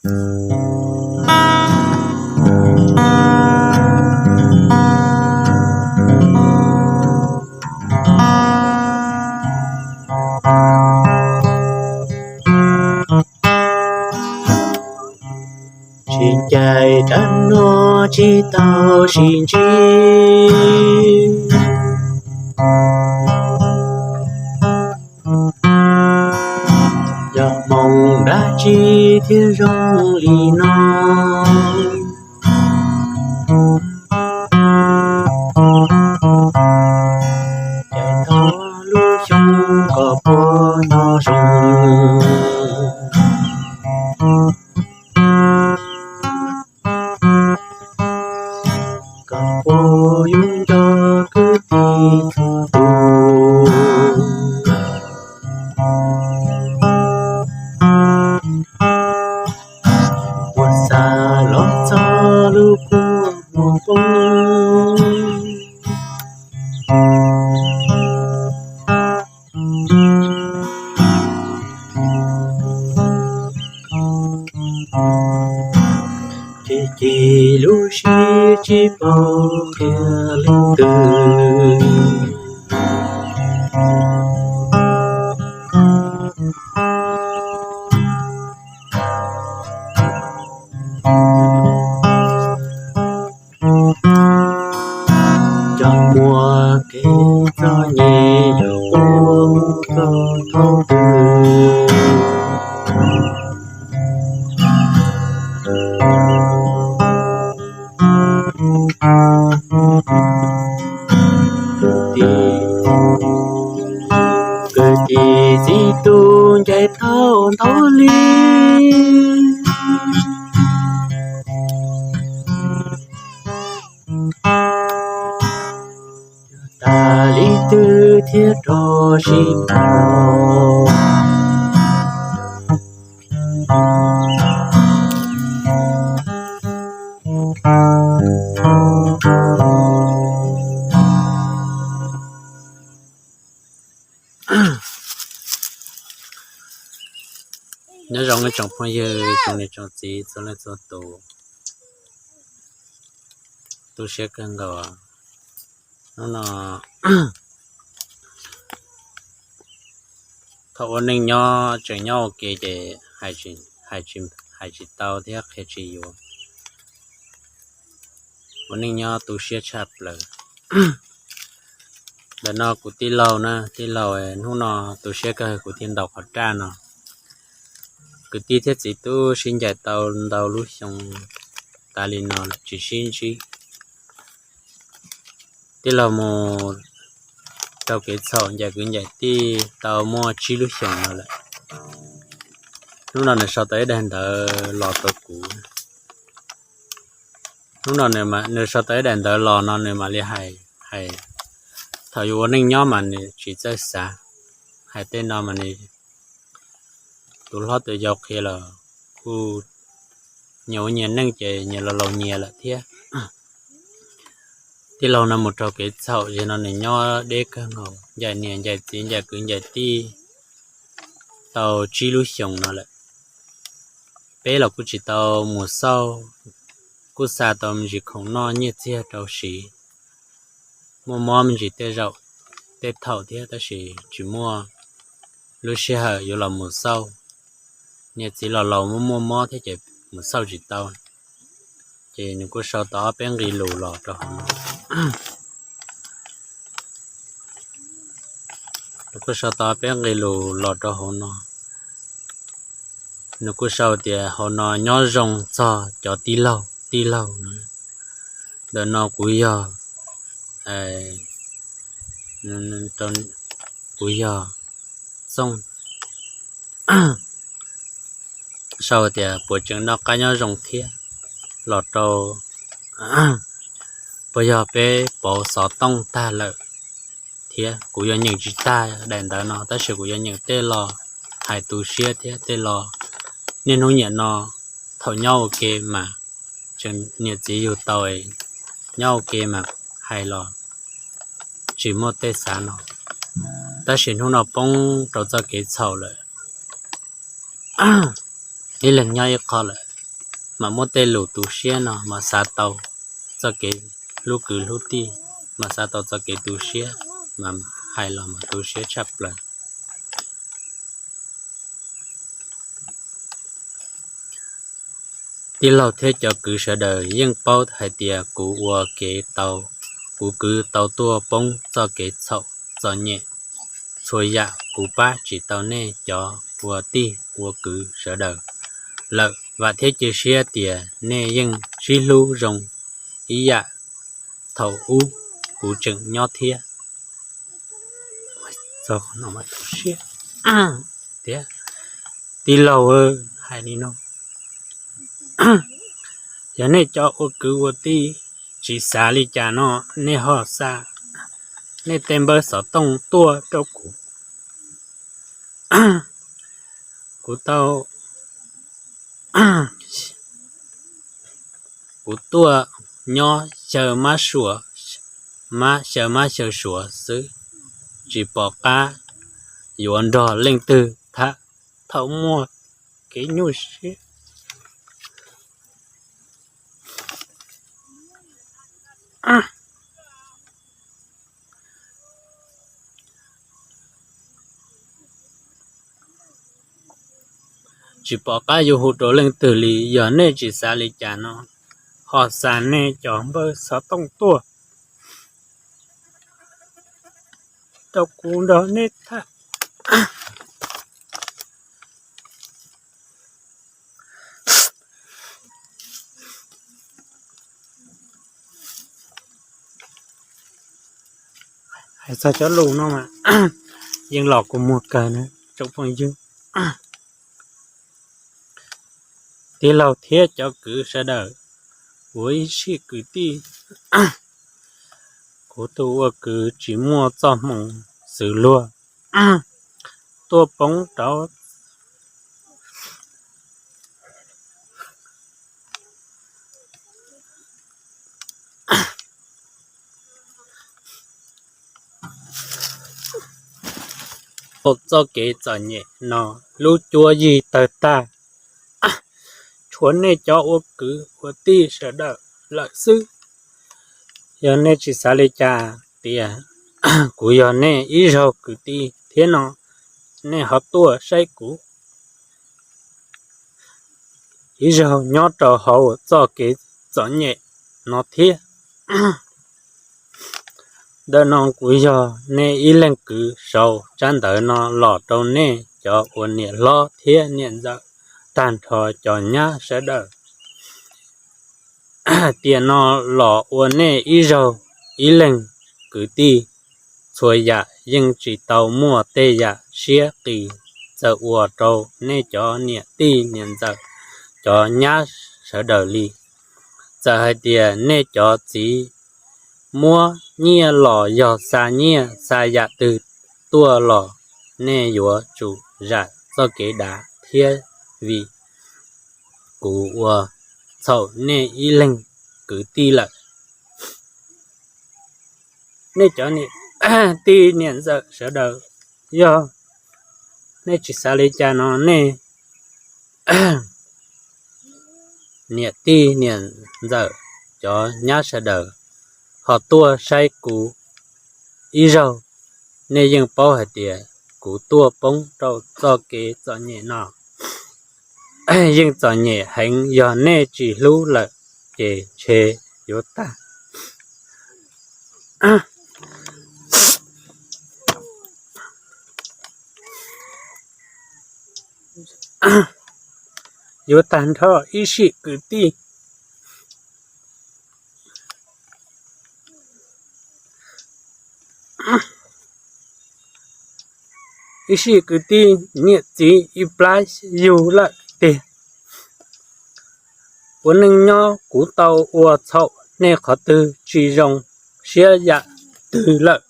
Tsis ncaim dab no tsis tau sib ntsib. Yog hmoov dab tsi thiaj zoo li no? Ces tau lub xyoo kom puas nyob zoo, kom puas yug nco kwv tij txhua tus. Puas xav los txog lub kua muag poob, ces cig lub siab tsis paub qhia leej twg. Cov muaj kev txom nyem yuav quaj mus txog thaum twg? Kwv tij, kwv tij txiv tub ncaim tau ntau li. Tas li twg thiab rov sib tau. Nyob zoo ib tsoom phooj ywg, tsoom niam tsoom txiv txhua leej txhua tus, tu siab kawg nkaus. Hnub no thaum ua neej nyob tseem nyob ua ke ces hais tsis tau thiab qhia tsis yuav. Ua neej nyob tu siab tshaj plaws. Ntawm no kuv tij laug na, tij laug hnub no tu siab kawg kuv thiaj ntaus qhov raj no. Kwv tij thiab txiv tub sib ncaim tau ntau lub xyoo tas li no tsis sib ntsib. Tij laug mus raug kev txhaum ncaim kwv ncaim tij tau muaj tsib lub xyoos no lawm. Hnub no nws sau tau ib daim ntawv los rau kuv. Hnub no nws sau tau ib daim ntawv los no nws mam li hais, hais thaum yus ua neej nyob mas nws tsis txawj xav. Hais tej no mas nws tus hlob tus yau qhia los kuj nyias ua nyias neej ces nyias los laus nyias lawm thiab. Tij laug no mus raug kev txhaum, yog no nws nyob deb kawg nkaus, ncaim niam ncaim txiv ncaim kwv ncaim tij tau tsib lub xyoos no lawm. Peb los kuj tsis tau mus xauj, kuj xa tau me ntsis khoom noj nyiaj txiag rau siv, muaj mob me ntsis tej zaum tej thaum thiab, tab sis tsis muaj lub sij hawm yuav los mus xauj. Niam txiv los laus muaj muaj mob thiab ces mus xauj tsis tau. Ces nws kuj sau tau ob peb nqe lus los rau hauv no. Nws kuj sau tau ob peb nqe lus los rau hauv no. Nws kuj sau tias hauv no nyob zoo txog cov tij laug tij laug no. Ntawm no kuv yog, kuv yog Txooj. Sau tias puas tseem noj qab nyob zoo thiab, los rau puas yog peb pauv xov tooj tag lawm thiab. Kuv yuav nyeem tsis tag daim ntawv no, tab sis kuv yuav nyeem tej lo hais tu siab thiab tej lo niaj hnub nyiam no thaum nyob ua ke mas tseem niam txiv yug tau, nyob ua ke mas hais los tsis muaj tej xav no, tab sis hnub no poob rau txoj kev txhaum lawm, ib leeg nyob ib qho lawm. mas muab tej lus tu siab no mas xav tau txoj kev hlub kwv hlub tij, mas xav tau txoj kev tu siab, mas hais los mas tu siab tshaj plaws. Tij laug thiab cov kwv sawv daws yeej paub hais tias kuv ua kev tau, kuv kwv tau tuaj poob txoj kev txhaum txom nyem. Txhua yam kuv pab tsis tau nej cov ua tij ua kwv sawv daws lawm. Vam thiab cia siab tias nej yeej sib hlub zoo ib yam thaum ub kuv tseem nyob thiab. Tij laug, hais li no, yog nej cov ua kwv ua tij tsis xav li cas no, nej ho xa nej tej npawb xov tooj tuaj rau kuv. Kuv tau, kuv tuaj nyob xyaw mab suav, xyaw mab xyaw suav xwb, tsis pom qab yuav nrog leej twg tham thaum muaj kev nyuaj siab. Tsis pom qab yuav hu rau leej twg li, yog nej tsis xav li cas no, ho xa nej cov npawb xov tooj tuaj rau kuv nrog nej tham. Hais txog cov lus no mas yeej los kua muag kawg na tsoom phooj ywg. Tij laug thiab cov kwv sawv daws, kuv ib sij kwv tij, kuv tus ua kwv tsis muaj txoj hmoo xws luag tuaj poob rau txoj kev txom nyem no lub cuab yig tawg tag. Tshuav nej cov ua kwv ua tij sawv daws lawm xwb. Yog nej tsis xav li cas tias kuv yog nej ib zaug kwv tij thiab no, nej ho tuaj saib kuv ib zaug nyob rau hauv txoj kev txom nyem no thiab. Ntawm no kuv yog nej ib leeg kwv sau tsab ntawv no los rau nej cov ua niam hlob thiab niam ntxawm tag nrho cov nyab sawv daws. Tiam no los ua nej ib zaug ib leeg kwv tij, txhua yam yeej tsis tau muaj tej yam siab qis txawm ua rau nej cov niam tij niam ntxawm cov nyab sawv daws li. Txawm hais tias nej cov txiv muab nyiaj los yog xa nyiaj xa yam twg tuaj los nej yuav tsum zam txoj kev dav thiab, vim kuv ua txhaum nej ib leeg kwv tij lawm. Nej cov niam tij niam ntxawm sawv daws, yog nej tsis xav li cas no nej niam tij niam ntxawm cov nyab sawv daws ho tuaj saib kuv ib zaug. Nej yeej paub hais tias kuv tuaj poob rau txoj kev txom nyem no yeej txom nyem heev, yog nej tsis hlub lawm ces ntshe yuav tag yuav tag nrho ib sij kwv tij. Ib sij kwv tij niam txiv ib plab yug lawm tiag. Ua neej nyob kuv tau ua txhaum nej qhov twg tsis zoo siab yam twg lawm,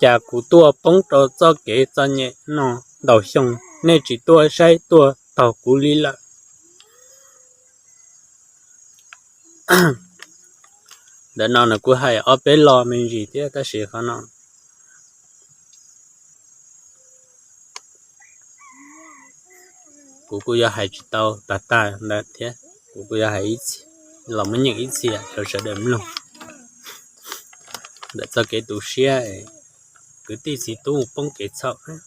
cas kuv tuaj poob rau txoj kev txom nyem no ntau xyoo nej tsis tuaj saib tuaj taug kuv li lawm. Ntawm no nws kuj hais ob peb lo me ntsis thiab tab sis qhov no kuv kuj yuav hais tsis tau tag tag ntawd thiab. Kuv kuj yuav hais ib txhia, los muab nyeem ib txhia rau sawv daws mloog ntawm txoj kev tu siab kwv tij txiv tub poob kev txhaum.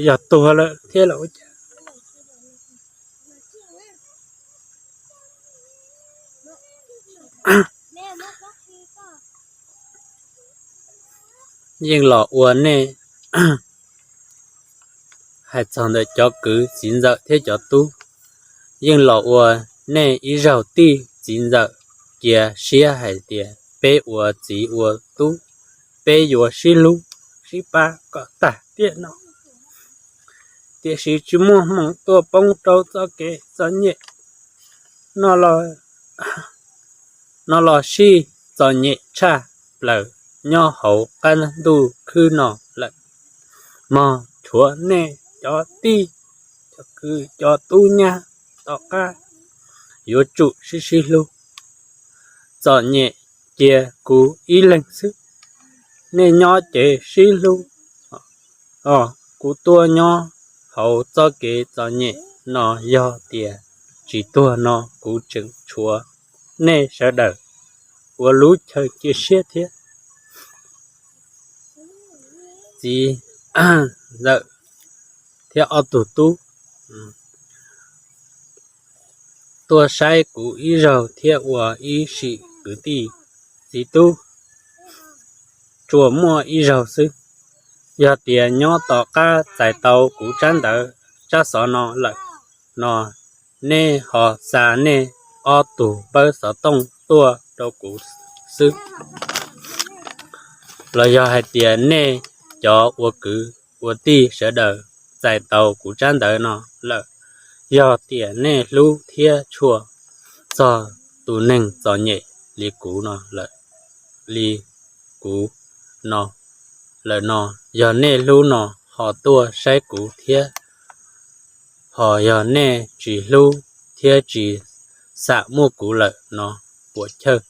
Yog tuag lawm thiab los ua cas? Yeej los ua nej, hais txog ntawm cov kwv txiv ntxawm thiab cov tub, yeej los ua nej ib zaug tij txiv ntxawm cia siab hais tias peb ua txiv ua tub, peb yuav sib hlub sib pab kom tag tiam no. Tiam sis tsis muaj hmoo tuaj poob rau txoj kev txom nyem no, no los sij txom nyem tshaj plaws nyob hauv qab ntuj khwb no lawm. Mog, tshuav nej cov tij, cov kwv cov tub nyab tom qab yuav tsum sib sib hlub, txom nyem cia kuv ib leeg xwb. Nej nyob ces sib hlub, kuv tuaj nyob hauv txoj kev txom nyem no, yog tias tsis tuag no kuv tseem tshuav nej sawv daws ua lub chaw cia siab thiab. Txiv ntxawm thiab ob tug tub tuaj saib kuv ib zaug thiab ua ib sim kwv tij txiv tub, tsuas muaj ib zaug xwb. Yog tias nyob tom qab txais tau kuv tsab ntawv tsab xov no lawm no, nej ho xa nej ob tug pawb xov tooj tuaj rau kuv xwb. Los yog hais tias nej cov ua kwv ua tij sawv daws txais tau kuv tsab ntawv no lawm, yog tias nej hlub thiab tshua txog tus neeg txom nyem li kuv no lawm, li kuv no lawm no, yog nej hlub no ho tuaj saib kuv thiab, ho yog nej tsis hlub thiab tsis xam muaj kuv lawm no, puas chawj.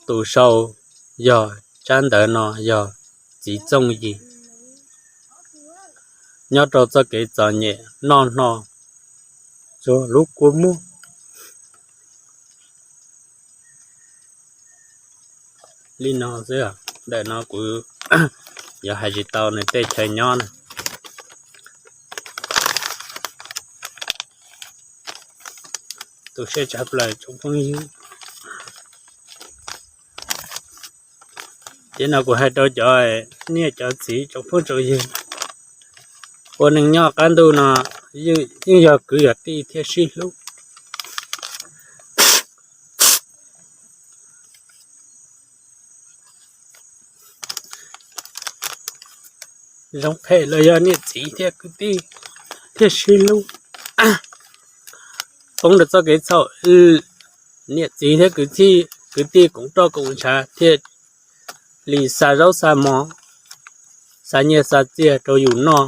Tus sau yog tsab ntawv no yog txiv Txooj Yig. Nyob rau txoj kev txom nyem noj hno txog lub kua muag li no xwb. Ntawm no kuv yuav hais tsis tau nws tej chaw nyob na. Tu siab tshaj plaws tsoom phooj ywg. Ces no kuv hais rau cov niam cov txiv tsoom phooj tsoom ywg, ua neej nyob qab ntuj no yeej yog kwv yog tij thiaj sib hlub. Zoo phem los yog niam txiv thiab kwv tij thiaj sib hlub. Poob rau txoj kev txhaum, niam txiv thiab kwv tij, kwv tij koom roj koom ntshav thiaj li xa zaub xa mov, xa nyiaj xa txiaj rau yus noj,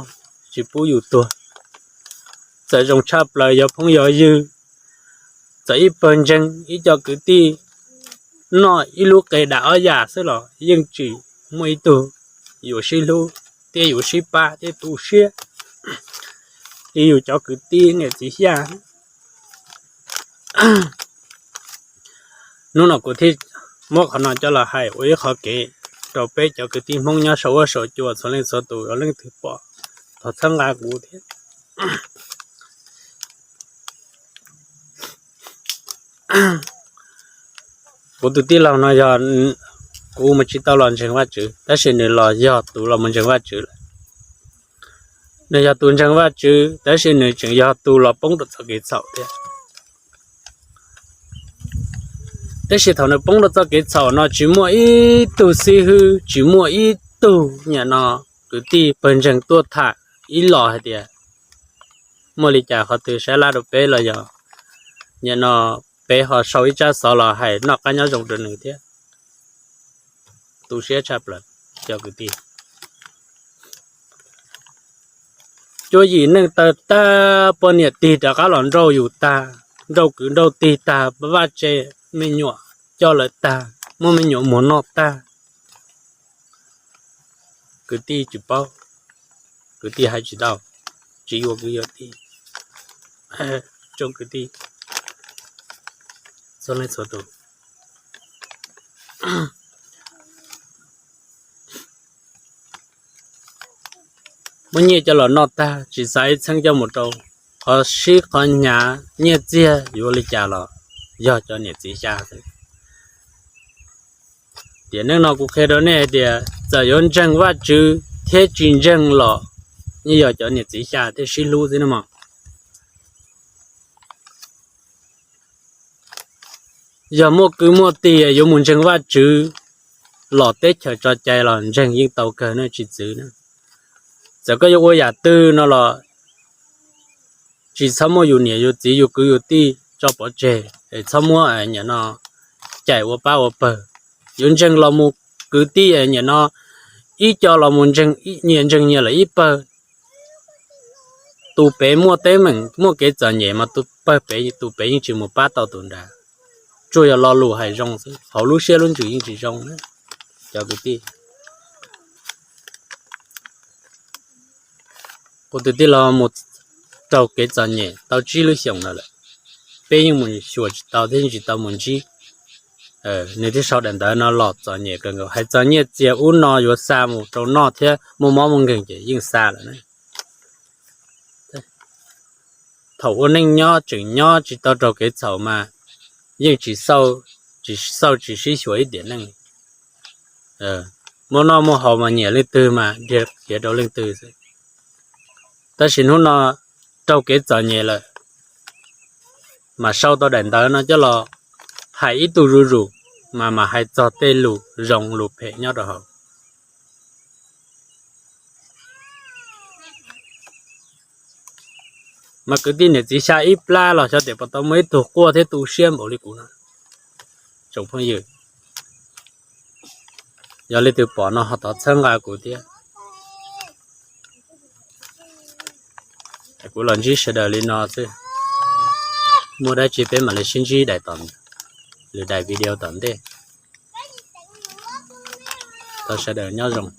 tsis pub yus tuag. Txawm zoo tshaj plaws yog phooj yog ywg, txawm ib pawg ntseeg ib co kwv tij noj ib lub qe dam ob yam xwb los yeej tsis muaj ib tug yuav sib hlub thiab yuav sib pab thiab tu siab li yus cov kwv tij niam txiv xyaj. Hnub no kuv thiaj muab qhov no coj los hais ua ib qho kev rau peb cov kwv tij Hmoob nyob saum huab saum cua txhua leej txhua tus, yog leej twg pom thov txhawb nqa kuv thiab. Kuv tus tij laug no yog kuv mus tsis tau los ntseeg Vajtswv, tab sis nws los yog tus los mus ntseeg Vajtswv lawm. Nws yog tus ntseeg Vajtswv, tab sis nws tseem yog tus los poob rau txoj kev txhaum thiab. Tab sis thaum nws poob rau txoj kev txhaum no tsis muaj ib tug xib hwb, tsis muaj ib tug nim no kwv tij pawg ntseeg tuaj tham ib los hais tias muaj li cas qhov twg sab laj rau peb los yog nim no peb ho sau ib tsab xov los hais noj qab nyob zoo rau nws thiab. Tu siab tshaj plaws cov kwv tij. Cuab yim neej taw tag, poj niam tig rov qab los nrauj yus tag, nrauj kwv nrauj tij tag, vaj tse me nyuam coj lawm tag, muab me nyuam muag noj tag. Kwv tij tsis paub, Kwv tij hais tsis tau, tsis yuav kwv yuav tij. Tsoom kwv tij txhua leej txhua tus, muab nyiaj coj los noj tag tsis xav ib txheeb coj mus rau qhov sib qhov hnyav, nyiaj txiag yuav li cas los yog cov niam txiv xya xwb. Tiam neej no kuv qhia rau nej hais tias txawm yuav ntseeg Vajtswv thiab tsis ntseeg los yeej yog cov niam txiv xya thiaj sib hlub xwb no mog. Yog muaj kwv muaj tij yuav mus ntseeg Vajtswv, los teb chaws tso cai los ntseeg yeej tau kawg ne, tsis txwv na. Txawm koj yuav ua yam twg no los tsis txhob muab yus niam yus txiv yus kwv yus tij tso pov tseg, txhob muab nyiam no cais ua pab ua pawg. Yuav ntseeg los mus kwv tij nyiam no ib co los mus ntseeg nyias ntseeg nyias lawm ib pawg. Tus pem muaj teeb meem muaj kev txom nyem mas tus pawg pem tus pem yeej tsis mus pab tau tus nrad. Tsuas yog lo lus hais zoo xwb, hauv lub siab lub ntsws yeej tsis zoo. Cov kwv tij, kuv tus tij laug mus raug kev txom nyem tau tsib lub xyoos no lawm, peb yeej mus xyuas tsis tau thiab yeej tsis tau mus ntsib. Nws thiaj sau daim ntawv no los txom nyem kawg nkaus, hais txog nyiaj txiag ub no yuav xa mus rau noj thiab muaj mob muaj nkeeg ces yeej xa lawm. Thaum ua neej nyob tseem nyob tsis tau raug kev txhaum mas yeej tsis xauj tsis sib xyuas ib tiam neej. Muaj noj muaj haus mas nyiam leej twg mas dhia khiav rau leej twg xwb. Tab sis hnub no raug kev txom nyem lawm mas sau tau daim ntawv no coj los hais ib tug zuj zus, mas mas hais txog tej lus zoo lus phem nyob rau hauv. Mas kwv tij niam txiv xya ib plab los xyov tias puas tau muaj ib tug quaj thiab tu siab npaum li kuv no. Tsoom phooj ywg, yog leej twg pom no ho thov txhawb nqa kuv thiab. Kuv los ntsib sawv daws li no xwb, muaj dab tsi peb mam li sib ntsib daim tom, lwm daim video tom ntej. Thov sawv daws nyob zoo.